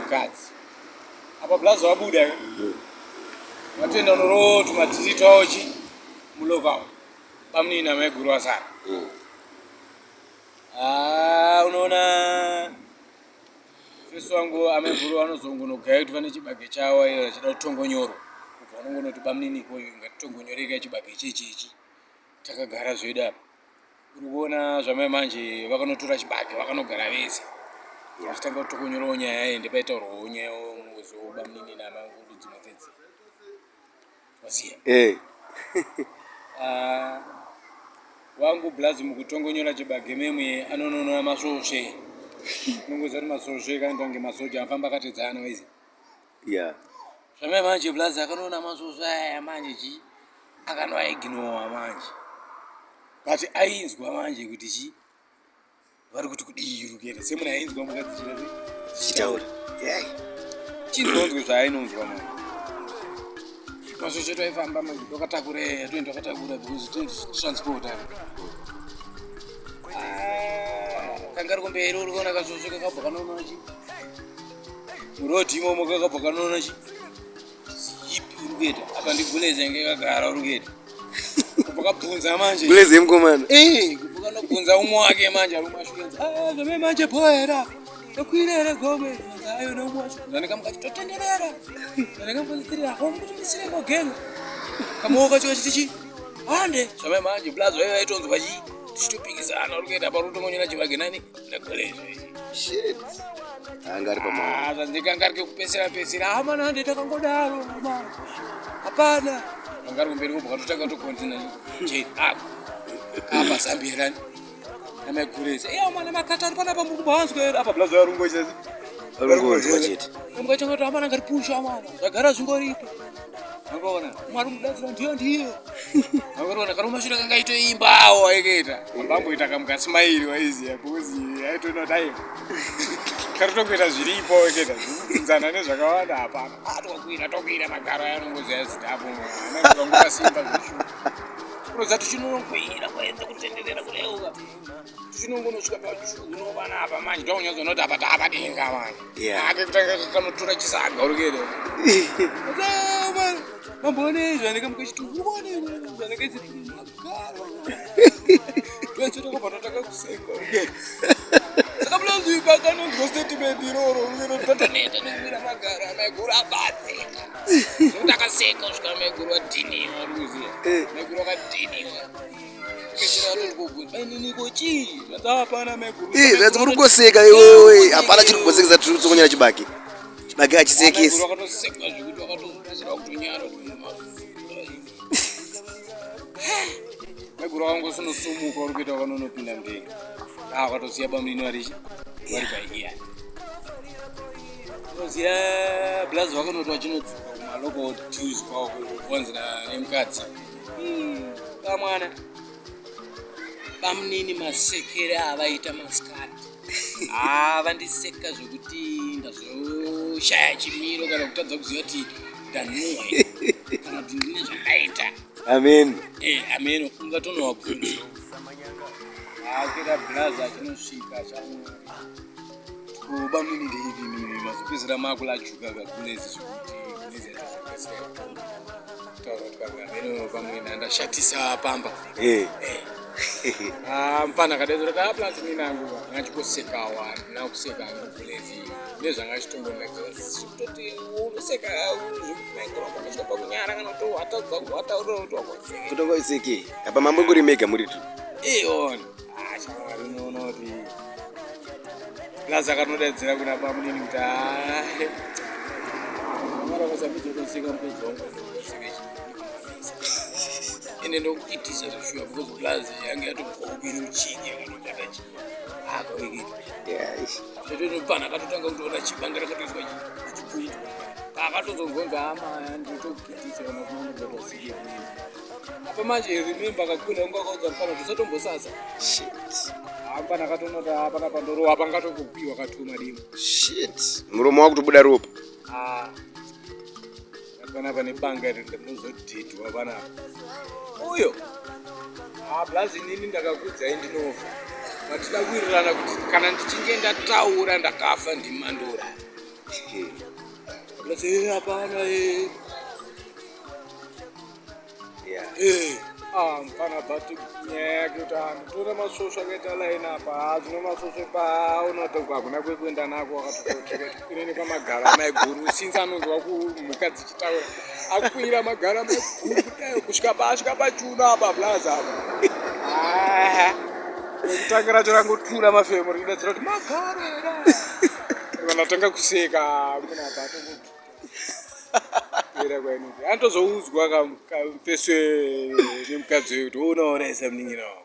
nemukadzi. Apa blazo wabuda watoenda unorowo tumadhiri twawo chi mulocal bamunini amaiguru wasara. Ah, unoona Fesu wangu amaiguru vanozongonogaya kuti vane chibage chavo iyo vachida kutongonyorwa kubva vanongonoti bamunini ikoyo ngatitongonyoreka chibage chechi ichi takagara zvedu apa uri kuona zvamai manje vakanotora chibage vakanogara vese vachitanga kutokonyorawo nyaya iyi ndepaitaurwawo nyaya bamunini namaiguru dzimwe dzedzi waziya eh. Ah, wangu blazi mukutongonyora chibage memwe anononora masvosve unongoziva kuti masvosve kaenda kunge masoja anofamba akatedzana waizi yeah. Zvamai manje blazi akanoona masvosve aya manje chi akanoaignowa manje but ainzwa manje kuti chi vari kuti kudii rukere semunhu ainzwa mukadzi chira dzichitaura chinzonzwe zvaainonzwa munhu masvosve twaifamba manje twakatakura toenda twakatakura because transport ah, kanga ri kumberi uri kuona kasvosve kakabva kanoona chi murodhi imomo kakabva kanoona chi Ipi uri kuita? Apa ndiguleze yange yakagara uri kuita. Kubva kabvunza manje. Guleze yemukomana. Eh, kubva kanobvunza umwe wake manje ari kumashure. Ah, zvame manje bhoera. Tokwira here gome? Ayo neumwe wacho. Zvaneka mukati totenderera. Zvaneka mukati homu kuti misire ngogenga. Kamuoka kacho kachiti chi? Hande. Zvame manje blazo vaiva vaitonzwa chi? Tichitopikisana uri kuita pari kutongonyora chibage nani? Ndaguleze. Shit. Anga ari pamaoko. Ah, zvanzi kanga ari kekupesera pesera. Ah, mana hande takangodaro. Mana. Hapana. Kanga ari kumberi kubva katotanga tokontina. Je, ako. Apa Zambia rani. Namagurezi. Eh, mana makata ari panapa muri kumbanzwa here? Apa blazo yarungo chese. Arungonzwa chete. Kamukachanga kuti amana ngaripusha amana. Zvagara zvingoripo. Angaona mwari mudatsira ndiyo ndiyo. Angaona kana mashure kanga itoimbawo aikaita. Bamboita kamukasimairi waiziya because aitoona kuti aiwa. Kari tokuita zviripo aikaita zvekubvunzana nezvakawanda hapana. Ah tokwira tokwira magaro aya anongoziya zita apo. Anongoda simba zveshuwa. Unoziva tuchinokwira kwaedza kutenderera kudeuka. Tuchinongonosvika pachuno panapa manje ndaunyatsoona kuti apa taapadenga manje. Yeah. Ake kutanga kanotora chisaga uri kuenda. Mamboone zvanenge mukuchiti uone zvanenge chiti magaro. Twese takabva tatanga kuseka uri kuenda. Saka munonzi pakanonzwa statement iroro uri kuenda tataneta nekumira magaro amaiguru abatseka. Zvekuti akaseka kusvika maiguru adhiniwa uri kuziya. Eh. Maiguru akadhiniwa. Eh, zvanzi muri kungoseka iwewe. Hapana chiri kumbosekesa tiri kutsokonyera chibage. Chibage hachisekesi. Maiguru vakangosunosumuka uri kuita vakanonopinda mudenga. Ah, vakatosiya bamunini vari vari paiya. Unoziya blazi vakanoti vachinodzoka kumalocal dues kwavo kubvonzi nemukadzi. Bamwana bamunini masekere avaita masikati haa vandiseka zvekuti ndazoshaya chimiro kana kutadza kuziva kuti ndanhuwa kana kuti ndine zvandaita. Amen. Eh, ameno ungatonowabvunza akera blazi achinosvika chamwari kuba mini ndeipi mini mazopedzera makulajuka kagunezi zvekuti gunezi yatozopedzera kutaura kuti pamwe ameno pamwe ndandashatisa pamba. Eh. Ah, mfana akadaizora kuti aplasi mini angu angachikosekawo handina kuseka angu gunezi nezvanga chitongonakisa zvekutoti unoseka zvekuti maingoramba pakunyara kana kutohwatadza kuhwataurira kuti wakoseka. Kutongoseke. Apa mambongori mega muri tu. Iona shamwari unoona kuti blazi akanodaidzira kuna bamunini kuti mara vasambidza mukadzi wangu ende ndokuitisa zveshuwa because blazi yange yatobvaubiri uchinyi yakatobata chi akaeketa. Yeah. ish. Zvetonopfana akatotanga kutoona chibanga rakatoiswa chipointwa akatozongonza ama nditokuitisa kana kunongobatasikie apa manje. Remember kakuna unga kaudza mfana kuti usatombosasa. Shit. Hapana katonota hapana pandorowa pangatokupiwa katuma dimo. Shit. Muromo wakutobuda ropa. Ah, panapa nebanga iri ndinozodhidhwa panapa uyo. Ah, blazi inini ndakakudzai ndinofa matida kuwirirana kuti kana ndichinge ndataura ndakafa ndimandora. Zvikanzi hapana Yeah. Ah, mfana but nyaya yake kuti anotora masvosvo akaita line apa haazvino masvosvo paunotogwa hakuna kwekuenda nako wakatotokwira nepamagaro amaiguru since anonzwa kumhuka dzichitaura akwira magaro amaiguru kudai kusvika paasvika pachiuno apa blaza apa. Ah, rekutanga racho rangotura mafemo richidadzira kuti magaro here. Vanatanga kuseka muna apa atongotura era kwainoti anotozoudzwa kamufeswe nemukadzi uyu kuti unourayisa munin'ina wako.